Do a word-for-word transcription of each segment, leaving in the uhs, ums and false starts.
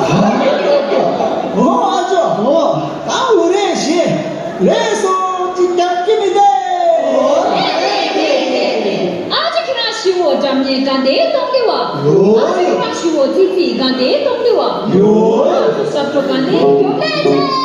ཨོ་ཨ་ཅོ། ཨོ། ད་འུ་རེ་ཞེས་རེས་སོ་ཅིག་རྒྱབ་ཀྱི་མི་འདུག། ཨ་ཅེ་ཁྱེད་རང་ཞི་བོ་འགྲམ་ནས་དགའ་ལྡན་གཏོང་ལེ་བ། ཨ་ཅེ་ཁྱེད་རང་ཞི་བོ་ཙི་ཙི་དགའ་ལྡན་གཏོང་ལེ་བ། ཞབས་བྲོ་དགའ་ལྡན་རྒྱོབ་ལེ་ཚེ།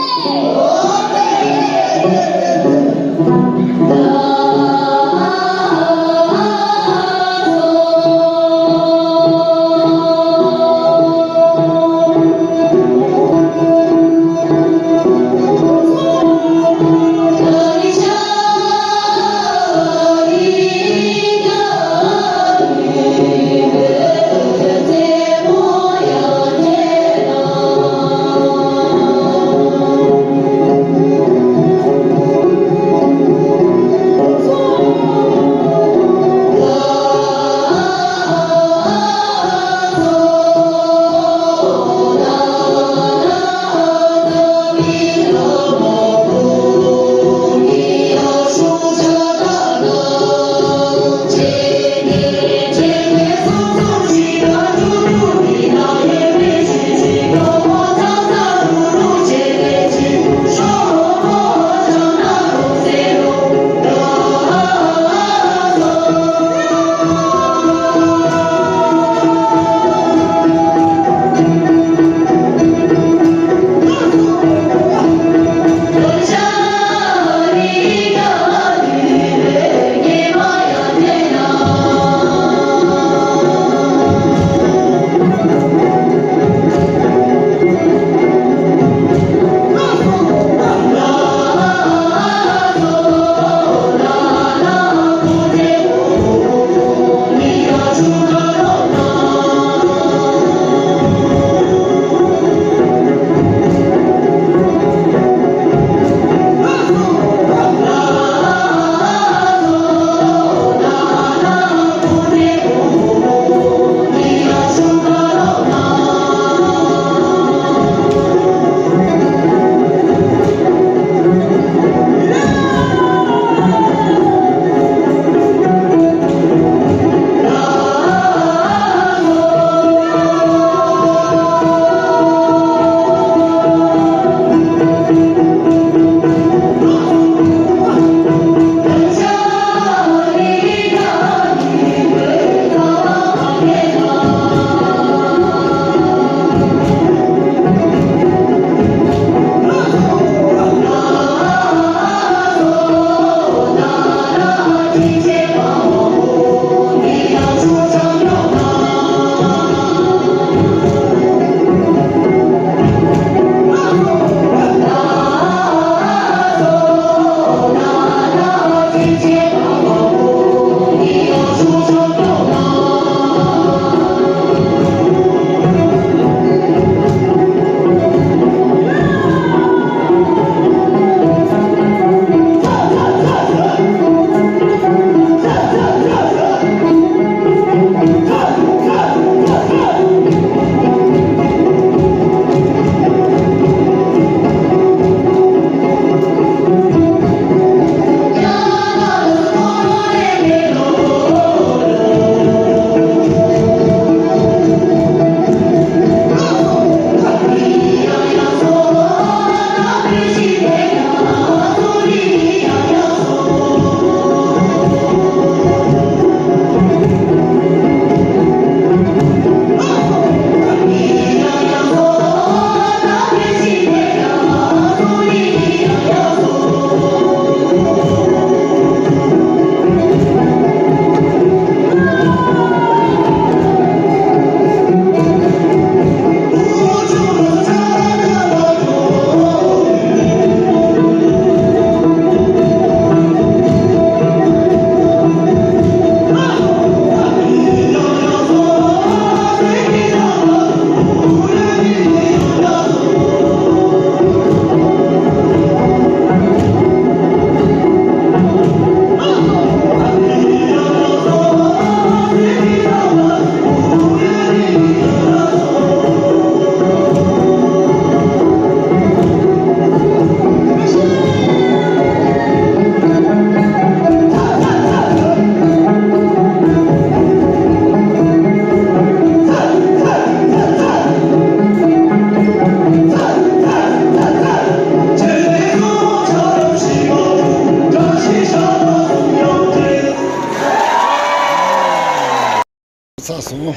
ཚ་སོང་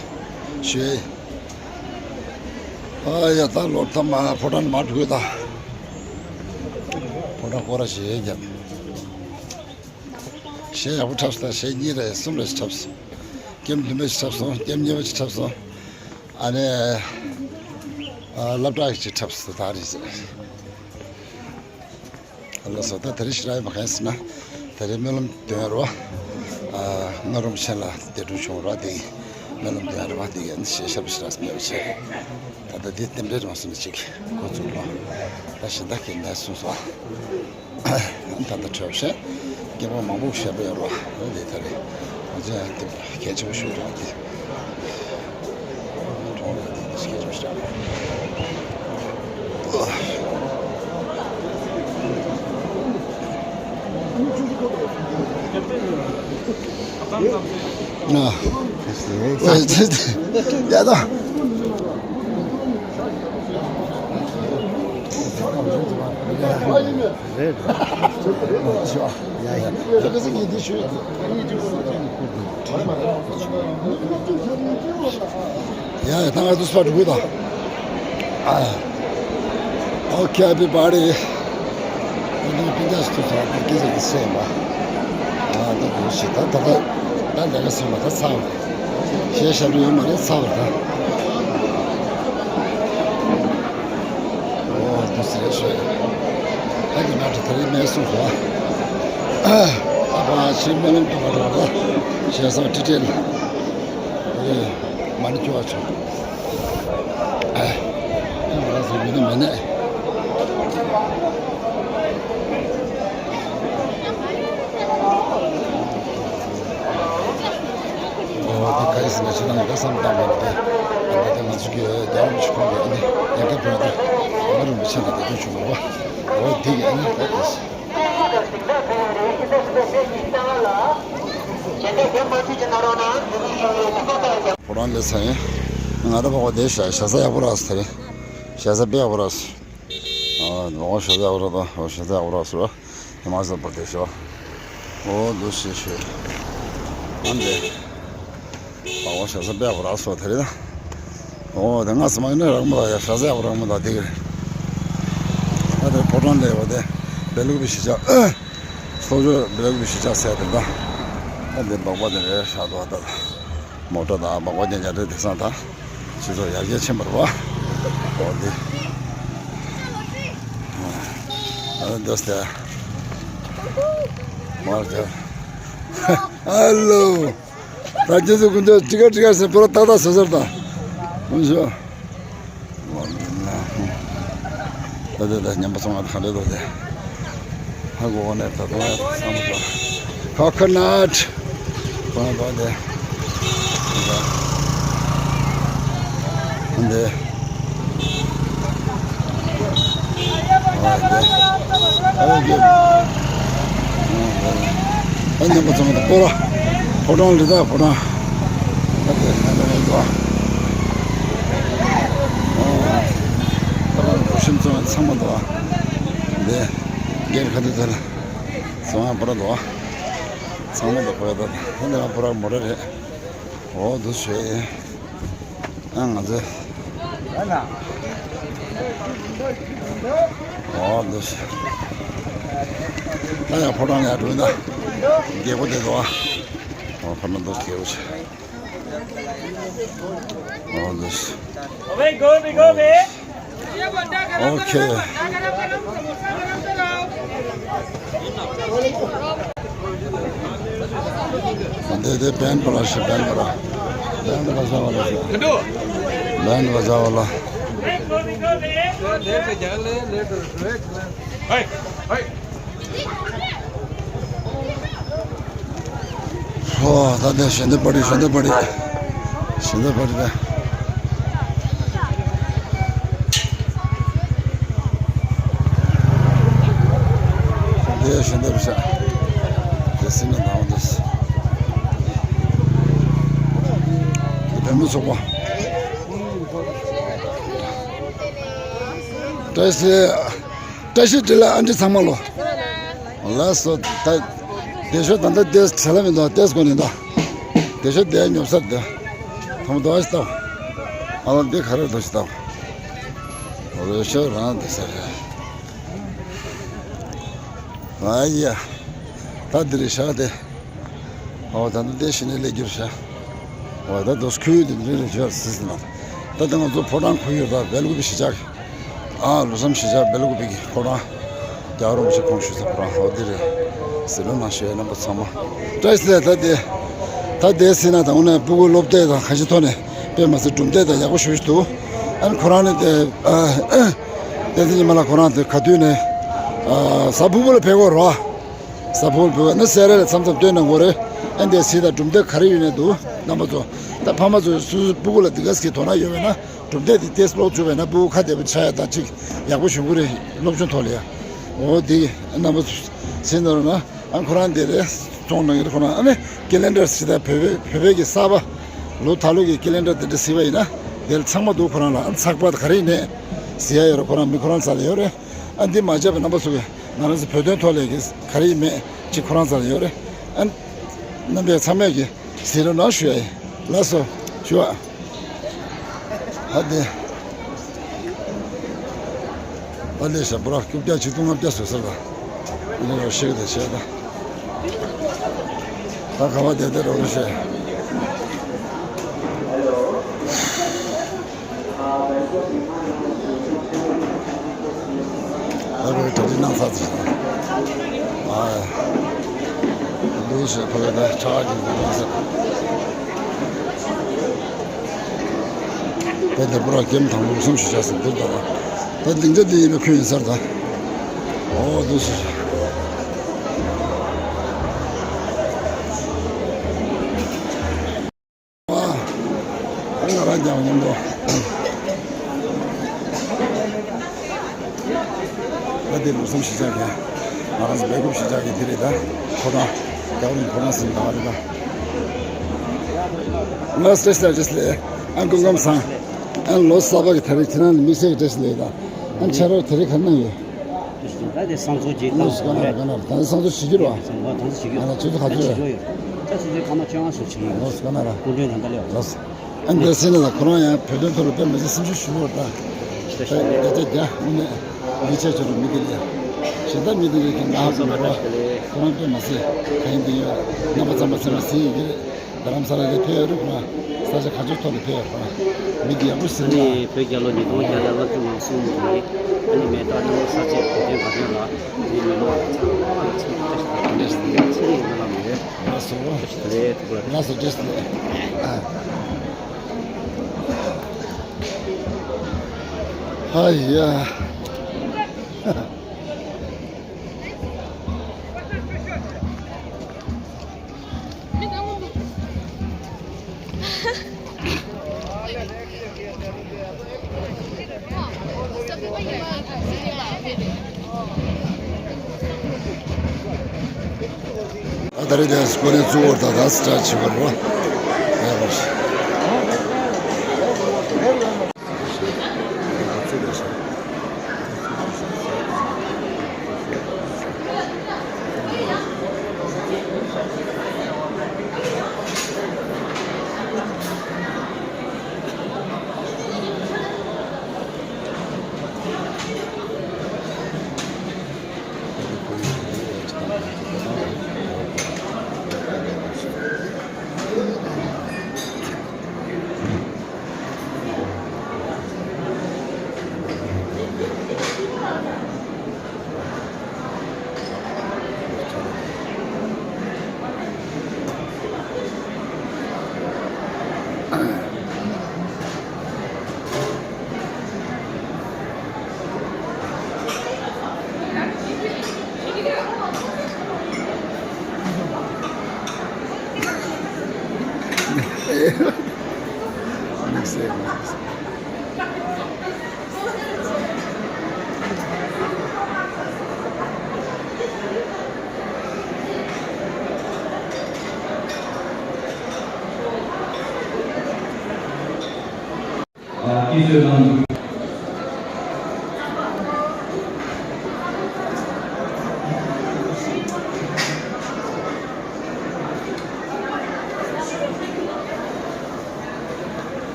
ཞེས། ཨ་ཡ་ད་ལོ་ད་མ་ཕོ་བྲང་མ་འགྲོ་ད། ཕོ་བྲང་སྐོར་ར་ཞེས་བརྒྱབ། གཞས་ཡག་པོ་འཁྲབ་སོང་། གཞས་གཉིས་རེ་གསུམ་རེ་ཞིག་འཁྲབ་སོང་། ཀེམ་བདུན་པ་ཞིག་འཁྲབ་སོང་། ཀེམ་གཉིས་པ་ཞིག་འཁྲབ་སོང་། ཨ་ནི་ཨ་སློབ་གྲྭ་ཞིག་འཁྲབ་སོང་། ད་རེས་ལགས་སོ། ད་དེ་རིང་ཞེ་དྲག་ཡོད་མ་གང་ཟེར་ན། དེ་རིང་སྨོན་ལམ་འདོན་རོགས། ཨ་སྔགས་རམས་ཆེན་ལ་འདས་གྲོངས་བྱུང་རོགས་དེ། སྨོན་ལམ་འདོན་རོགས་དེ་ཡན་ཞེས་ཞབས་ཞེ་དྲག་སྨོན་ཆེ། ད་ལྟ་འདི་རྟེན་འབྲེལ་རང་སོང་ནས་ཅིག་འགོ་བཙུགས་རོགས། ད་གཞན་དག་གི་ནས་གསུངས་སོ། ད་ལྟ་གྲོས་བཤད། སྐད་པ་མང་པོ་བཤད་པ་ཡོད་རོགས། འོ་དེ་ད་རེད། ང་ཚོ་ཡང་དེ་གལ་ཆེན་པོ་ཤོད་རོགས་དེ། གྲོང་ལ་དེ་གལ་ཆེན་པོ་ཤོད་རོགས། ཨ། ཡ་ད། རེད། ཡ་ཡ། ད་ག་ཚོད་ངས་འདི་ཞུས། ཡ་ཡ། ད་ང་ཚོ་སྤ་འགྲོ་གི་ད། ཨ། ཨོ་ཁེ། ཧེ་པི་བར་ཐ་ཌེ། ཨ་ནི་སྤུན་ཀྱག་ཚོ་ཚོ་ད་སྐད་ཆ་འདི་བཤད་པ། ཨ་ད་འདུག་ཞེས་ད་ད་ད་ད་ལས་ཀ་སོང་བ་ད་ཚར་བ། གཞས་ཞབས་བྲོ་ཡོད་མ་རེད། ཚར་བ་ད། ཨོ་དུ་ཟེར་ཞོད། ཨ་ནི་ང་ཚོ་ད་རེས་མེད་སོང་བ། ཨ་ཕ་ཕྱིར་སྨོན་ལམ་གཏོང་བ་རོགས་ལ། ཞེ་སང་ཁྲི་ཁྲི་ལ། ཨེ་མ་ཎི་ཅོ་བ་ཆོག་ཨ་ང་རང་ཚོ་མི་ནི་མི་ནི། ཨོ་དེ་ག་རེ་ཟེར་ན་ཕྱི་ནང་ལ་བསམ་བཏང་མེད་དེ། ད་ལྟ་ང་ཚོ་གི་རྒྱལ་བ་རིན་པོ་ཆེ་ཁོང་གི་ཨ་ནི་ཡན་ག་བོད་དུ་རྒྱལ་བ་རིན་པོ་ཆེ་ལ་དེ་དུས་བྱུང་བ། ཨོ་དེ་གི་ཨ་ནི་ད་དེ། ཕོ་བྲང་ལས་ས་ཡིན། ང་ར་བ་གོ་བདེ་ཤ་ཤ་ས་ཡག་པོ་རག་སོ་དེ་རེད། ཤ་ས་དཔེ་ཡག་པོ་རག་སོ། ཨ་ནོ་ཤ་ས་ཡག་པོ་རག་དོ། ཤ་ས་ཡག་པོ་རག་སོ། ཧི་མ་ཅལ་པར་དེ་ཤོ། ཨོ་འདུག་ཤེས་ཤེས། ཨ་འདི། ཨོ་ཤ་ས་དཔེ་ཡག་པོ་རག་སོ་དེ་རེད་ད། ཨོ་དེ་ང་སི་མ་ཡིན་ན་རག་མ་ད་ཡ། ཤ་ས་ཡག་པོ་རག་མ་ད་དེ་གི་རེད། ཨ་དེ་ཕོ་བྲང་ལས་བ་དེ། བེ་ལུག་བི་ཤི་ཅག་སོག་ཇོ་བེ་ལུག་བི་ཤི་ཅག་ཟེར་དེ་ད། ཨ་དེ་སྦག་སྦག་དེ་རེད་ཤག་དོ་ད། མོ་ཊ་དང་སྦག་སྦག་རྒྱ་རྒྱ་རེད་དེང་སང་ད། སྤྱི་ཚོགས་ཡར་རྒྱས་ཕྱིན་པ་རེད་བ། ཨོ་དེ། ཨ་འདུག་སྟེ། མར་ཇ། ཧ་ལོ། ད་ཁྱེད་ཚོ་ཀུན་སྤྱོད་ཅི་ག་ཅི་ག་ཟེར་པོ་ར་ཏག་ཏག་བཟོ་ཟེར་ད། ཀུན་སྤྱོད། ད་ད་ད་ཉམས་པ་སོང་ང་ད་ག་འདྲ་འདུག་དེ། ཧ་གོ་གོ་ནས་ད་དུང་ཡ་བསམ་བློ། ཁོ་ཁོ་ནཊ། གོ་ནས་འདུག་དེ། འདི། ཨ་ཉམས་པ་ཚང་མ་སྤོ་ར། ཕོ་བྲང་ལི་ད་ཕོ་བྲང་། ཨ་དེ་ཨ་དེ་མེད་དོ། ཨ་ཕོ་བྲང་གྲུ་གཤམ་ཚང་མ་ཚང་མ་དོ། འདི་སྒེར་ཁ་དེ་དེ་ལ་ཚང་མ་ཕོ་བྲང་དོ། ཚང་མ་དོ་ཕོ་བྲང་དོ། ཨ་དེ་ལ་ཕོ་བྲང་མོ་ཊ་རེད། ཨོ་འདུག་ཞུ་ཡ་ཡིན། ཨ་ང་ཚོ། ཨོ་འདུག་ཞུ། ད་ཡང་ཕོ་བྲང་ལ་ཡར་འགྲོ་ཡིན་ད། རྒྱལ་པོ་དེ་ཚོ། ཨོ་ཕ་ན་འདུག་རྒྱལ་པོ་ཆེ། ཨོ་འདུག་ཞུ། ཨོ་ཁེ། འདི་འདི་བན་པ་ལ་ཤི། བན་པ་ལ། བན་པ་ལ་བཟའ་བ་ལ་ཤི། བན་པ་ལ་བཟའ་བ་ལ། ཧོ། ད་ལྟ་ཞལ་འདེབས་པ་རེད། ཞལ་འདེབས་པ་རེད། ཞལ་འདེབས་པ་རེད། འདི་ཞལ་འདེབས་པ་ཤག་དེ་སྲིད་ན་དང་བ་འདི། འདི་བོད་མི་ཚོགས་པ། བཀྲ་ཤིས། བཀྲ་ཤིས་བདེ་ལེགས་ཨ་འདྲི་ཚང་མ་ལོ། ལགས་སོ། ད་དེ་ཤོད་ད་ལྟ་དེ་བྱ་ལ་མི་འདུག་དེ་སྒོ་ནས་ད། དེ་ཤོད་དེ་ཉོབ་སར་དེ། ཐོང་དོ་ཞིག་བཏང་། ཨ་ལ་འདི་ཁ་ར་དོ་ཞིག་བཏང་། རོལ་ཤོ་རང་འདི་ཟེར། ཨ་ཡ། ད་འདི་རེད་ཤག་དེ། ཨོ་ད་འདི་ཤི་ནས་ལས་རྒྱུར་ཤག་ཨོ་ད་དོ་ཁུལ་དེ་འདི་རེད་ཤག་སི་སི་ན། ད་ལྟ་ང་ཚོ་ཕོ་བྲང་ཁུལ་ཡོད་ད་བེལ་ཀུ་པི་ཞི་ཅག་ཨ་ལུ་སམ་ཤི་ཅག་བེལ་ཀུ་པི་གི་ཕོ་བྲང་། རྒྱལ་བ་རིན་པོ་ཆེ་ཁོང་བཞུགས་ས་ཁོ་རང་ཧོ་འདི་རེད། ཟི་ལོ་ན་ཞོལ་རྣམ་པ་ཚང་མ། བཀྲ་ཤིས་བདེ་ལེགས། ད་དེ་ད་དེ་ཟིན་ན་ད་འོ་ན་སྤུ་གུ་སློབ་དེབ་དང་གང་ཅིའི་ཐོག་ནས་དཔེ་མ་སྲིད་གྲུབ་འབྲས་དང་ཡག་པོ་ཞུ་ཞུ་འདུག་ཨན་ཁོ་རང་ནི་དེ་བསྟན་འཛིན་ཉི་མ་ལགས་ཁོ་རང་དེ་ག་དུས་ནས་གཟའ་ཕུར་བུ་ལ་ཕེབས་དགོས་རོ། གཟའ་ཕུར་བུ་ལ་ཕེབས་ན་སེ་ར་ལ་མཚམས་མཚམས་སྟོན་གནང་དགོས་རེད། ཨན་དེ་ཟིན་ད་གྲུབ་འབྲས་ག་རེ་ཡོད་ནས་འདུག་རྣམ་པ་ཚོ། ད་ཕ་མ་ཚོ་སོ་སོའི་སྤུ་གུ་ལ་དེ་ག་ཟིག་གི་དོ་སྣང་ཡོད་པས་ན། གྲུབ་འབྲས་དེ་ཏེས་ལོག་བཅུག་པས་ན་སྤུ་གུ་ཁ་བདེ་པོ་ཆགས་ཡ་དང་ཅིག་ཡག་པོ་བྱུང་གི་རེད། སློབ་སྦྱོང་ཐོག་ལ་ཡ། འོ་དེ་རྣམ་པ་ཚོ་ཟིན་ནོར་ན་ཨ་ཁོ་རང་དེ་རེད། ཙོང་ནང་གི་ཁོ་རང་ཨ་ནི་ཀེ་ལེན་ཌར་ཞིག་དང་བོད་པའི་བོད་པའི་གི་གསར་པ་ལོ་ད་ལོ་གི་ཀེ་ལེན་ཌར་དེ་འདྲ་ཟིན་པ་ཡིན་ན་དེ་ལ་ཚང་མ་འདུག་ཁོ་རང་ལ་ཨ་ཚགས་པར་ག་རེ་ཡིན་ནས་ཟིན་ཡ་ཡོད་རེད། ཁོ་རང་མི་ཁོ་རང་ཚ་ལ་ཡོད་རེད། ཨ་འདི་མ་བྱས་པའི་རྣམ་པ་ཚོ་གི་ང་རང་ཚོ་བོད་དོན་ཐོག་ལས་གི་ག་རེ་ཡིན་མེད་ཅིག་ཁོ་རང་ཚ་ལ་ཡོད་རེད། ཨ་རྣམ་པས་ཚང་མས་གི་ཟེར་རོགས་གནང་ཞུ་ཡ་ཡིན། ལགས་སོ། ཞུ་བ། ཧ་དེ། ཨ་ལས་ཤ་བུ་ར་རྐུབ་བཀྱག་ཆིག་སྟོང་ལྔ་བརྒྱ་བཟོས་ཟེར་ལ། ཨ་ནི་རོ་ཤེས་དེ་བཤད་ད། ད་ག་བ་དེ་དེ་རོ་རོ་བཤད། ཨ་རོ་གྲ་སྒྲིག་གནང་ཚར་ཚར། ཨ། འདུག་ཟེར་ཕ་གི་ད་ཁྲག་གི་འདུག་ཟེར། དེ་འདི་པུ་ར་ཀེམ་དང་པོ་གསུམ་ཞིག་བྱས་ཟིན་འདིར་དང་། ད་སྡིངས་ཆ་འདི་ཡིན་པའི་ཁུལ་ཡིན་ཟེར་ད། ཨོ་འདུག་ཟེར། ཨ་ང་རང་ཀྱང་མཉམ་དུ། ད་དེ་ལུགས་བསམ་གཞིས་ཆགས་ཀྱི་ང་རང་ཚོ་སྦེལ་ཀོབ་གཞིས་ཆགས་ཀྱི་དེ་རེད་ད། ཁོ་རང་རྒྱལ་བ་རིན་པོ་ཆེ་ཟིན་ད་རེད་ད། ང་སྲས་སྲས་རེད་ལས་ཨ་སྐུ་ཁམས་བཟང་། ཨ་ལོ་གསར་པ་གི་ད་རེས་ཁྱེད་རང་ལ་དམིགས་བསལ་གྱི་བཀྲ་ཤིས་བདེ་ལེགས་དང་། ཨ་ཁྱེད་རང་ད་རེས་ག་རེ་གནང་ཡོད། ད་དེ་བསང་གསོལ་རྗེས་ལོ་གསར་ག་ན་ར་ག་ན་ར་ད་ལྟ་བསང་གསོལ་བྱེད་རྒྱུ་རེད་བ། བསང་གསོལ་བྱེད་རྒྱུ། ཨ་ལ་ཆུ་ཚོད་ག་ཚོད་ཡོད། ད་ཆུ་ཚོད་སྐར་མ་བཅོ་ལྔ་ཙམ་བྱེད་ཀྱི་ཡོད། ལོ་གསར་ག་ན་ར། སྐུ་མགྲོན་རང་ད་ལས་བ། ལོ་གསར། ཨ་འདི་སེ་ན་ལ་ཁོ་རང་ཡང་བོད་དོན་ཐོག་ལ་དཔེ་མི་སྲིད་སེམས་ཤུགས་ཞུ་བར་ད། ད་ད་རྒྱ་ཆེ་རྒྱ་མི་ནས་ཡིད་ཆེས་ཆོག་རུ་མི་དེ་ལ་ཡ། གཞན་དག་མི་དེ་རིགས་ཀྱི་ང་ཧ་གོ་མེད་པ། ཁོ་རང་དཔེ་མ་སྲིད་ག་ཡིན་དེ་ཡོད། རྣམ་པ་ཚང་མ་སེམས་ལ་སེམས་ཡིན་གྱི་རེད། རྡ་རམ་ས་ལ་ལས་ཕེབས་ཡོད་རེད་ཁོ་རང་། ས་ཆ་ག་ཚོད་ཐོག་ལས་ཕེབས་ཡོད་ཁོ་རང་། མི་དེ་ཡག་པོ་ཟེར་ཨ་ནི་ན། བོད་རྒྱལ་ལོ་ཉིས་སྟོང་བརྒྱ་དང་ལྔ་བཅུ་ང་གསུམ་གྱི་ཨ་ནི་མེ་ཏོག་གླིང་ས་ཆེན་བོད་དོན་བར་དོན་ལ་ཨ་ནི་མི་མང་ཚང་མ་ལ་ཚང་མ་བཀྲ་ཤིས་བདེ་ལེགས་ཚེ་རིང་ལྷ་མ་ཡོད། ལགས་སོ། བཀྲ་ཤིས་བདེ་ལེགས་ཐུགས་རྗེ་ཆེ། ལགས་སོ་བཀྲ་ཤིས་བདེ་ལེགས། ཨ་ཧ་ཡ། ད་རེས་དེ་སྐོར་ནས་གཙོ་བོར་ད་ད་སི་ཏྲ་བྱེད་པར་རོ། ཡ་བར།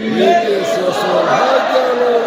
ཡིན་ཏེ་སོ་སོ་ལྷ་རྒྱལ་ལོ།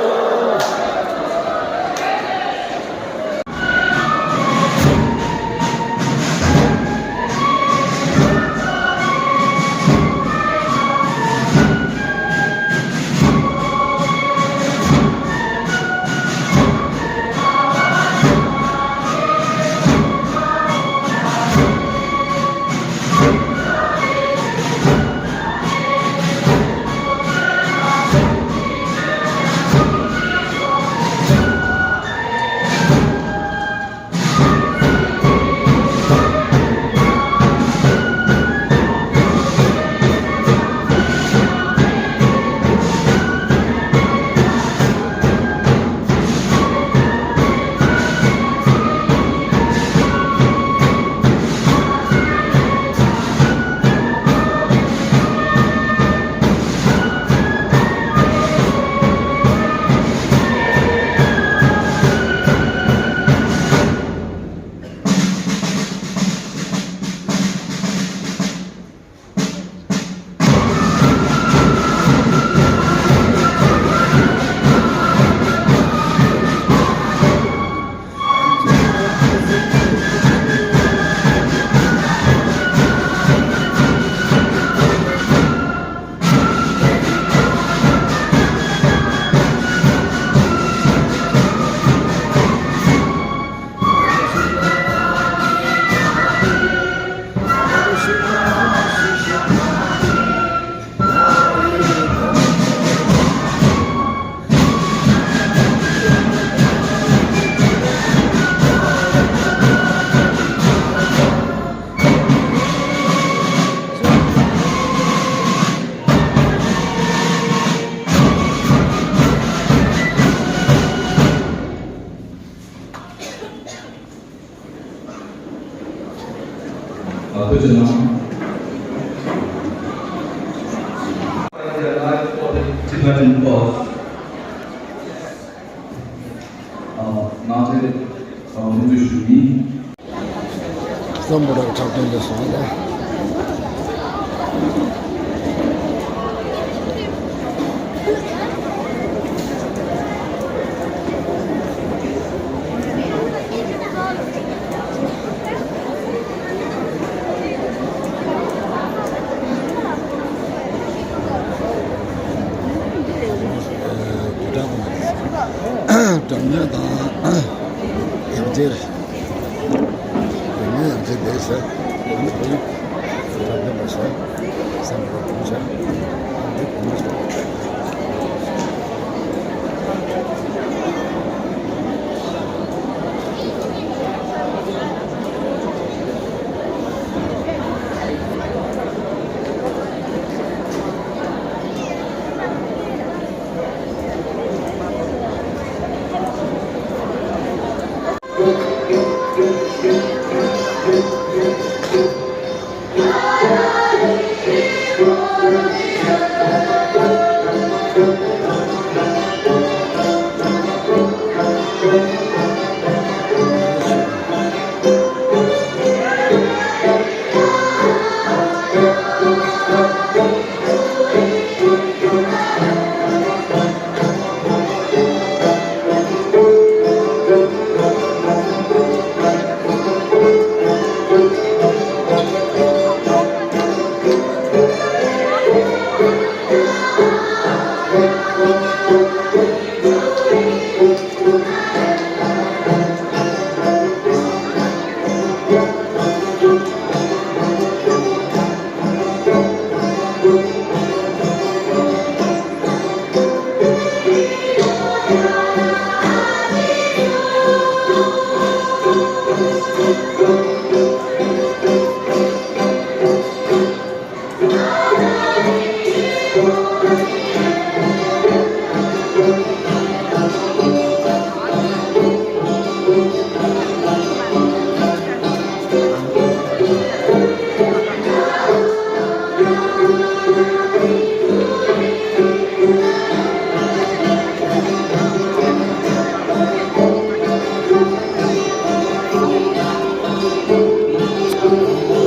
ཨ་ཁུ་ཅི་ནང་། Tibetan pause. ཨ་ང་ཚོས་ཨ་མུ་མཐུད་ཞུ་ཡིན། བསམ་པ་རང་འཁྲབ་སྟོན་དེ་སོང་ལ། སྒྲ་ཉན་དང་ཡང་རྗེར། དེ་ནས་ཡང་རྗེ་འདས་ཟེར། དེ་ནི་བོད་ཡིག་སྒྲ་ལྡན་པ་ཟེར། བསམ་པ་གོང་ཆ། འདི་གོང་ཆ།